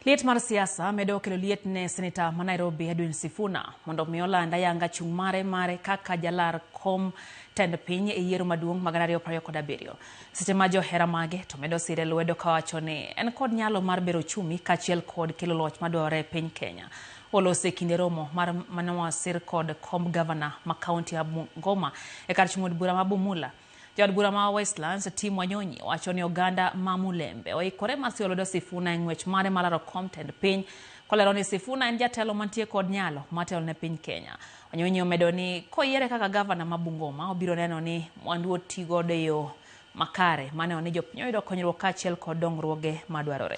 Liet mar siasa medo kelo liet ne seneta ma Nairobi Edwin Sifuna mondo mi oland ayanga chung' mare kaka jalar kom tend piny e yiero maduong' mag 2027. Seche ma johera mage to medo sire lwedo kawacho ni en kod nyalo mar bero ochumi kaachiel kod kelo loch madwarore e piny Kenya. Olose e kinde romo mar manowasir kod komb gavana ma kaunti ya Bungoma e kar chung' od bura ma Bumula. Jaod bura ma Westlands Tim Wanyonyi wacho ni oganda ma Mulembe oikore mar siro lwedo Sifuna e ng'wech mare mar laro kom tend piny kolero ni Sifuna en jatelo mantie kod nyalo mar telo ne piny Kenya. Wanyonyi omedo ni koyiere kaka gavana ma Bungoma obiro neno ni mwandu oti godo e yo makare maneno ni jopiny oyudo konyruok kaachiel kod dongruoge madwarore.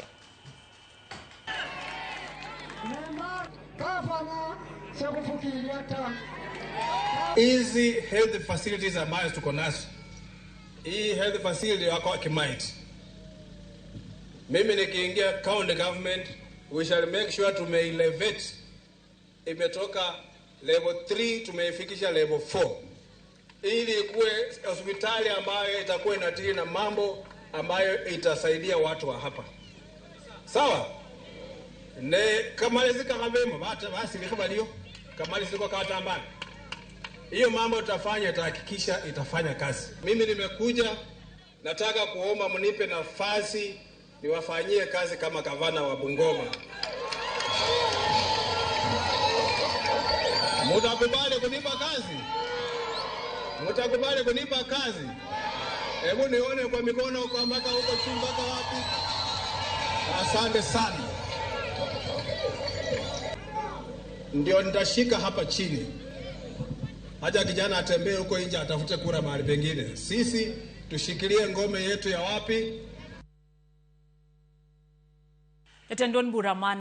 Hizi health facilities ambazo tuko nazo, hii health facility wako Kimait. Mimi nikiingia county government, we shall make sure tumeelevate, imetoka level 3 tumeifikisha level 4 ili ikuwe hospitali ambayo itakuwa inatili na mambo ambayo itasaidia watu wa hapa. Sawa? Ne kamalizika kabema bata basi likabalio kamalizika katambana. Hiyo mambo tutafanya, itahakikisha itafanya kazi. Mimi nimekuja nataka kuomba mnipe nafasi niwafanyie kazi kama gavana wa Bungoma. Mutakubali kunipa kazi? Mutakubali kunipa kazi? Hebu nione kwa mikono kwa mpaka huko chini mpaka wapi? Asante sana. Ndio nitashika hapa chini. Haja kijana atembee huko nje atafute kura mahali pengine. Sisi tushikilie ngome yetu ya wapi? Jatend duond bura ma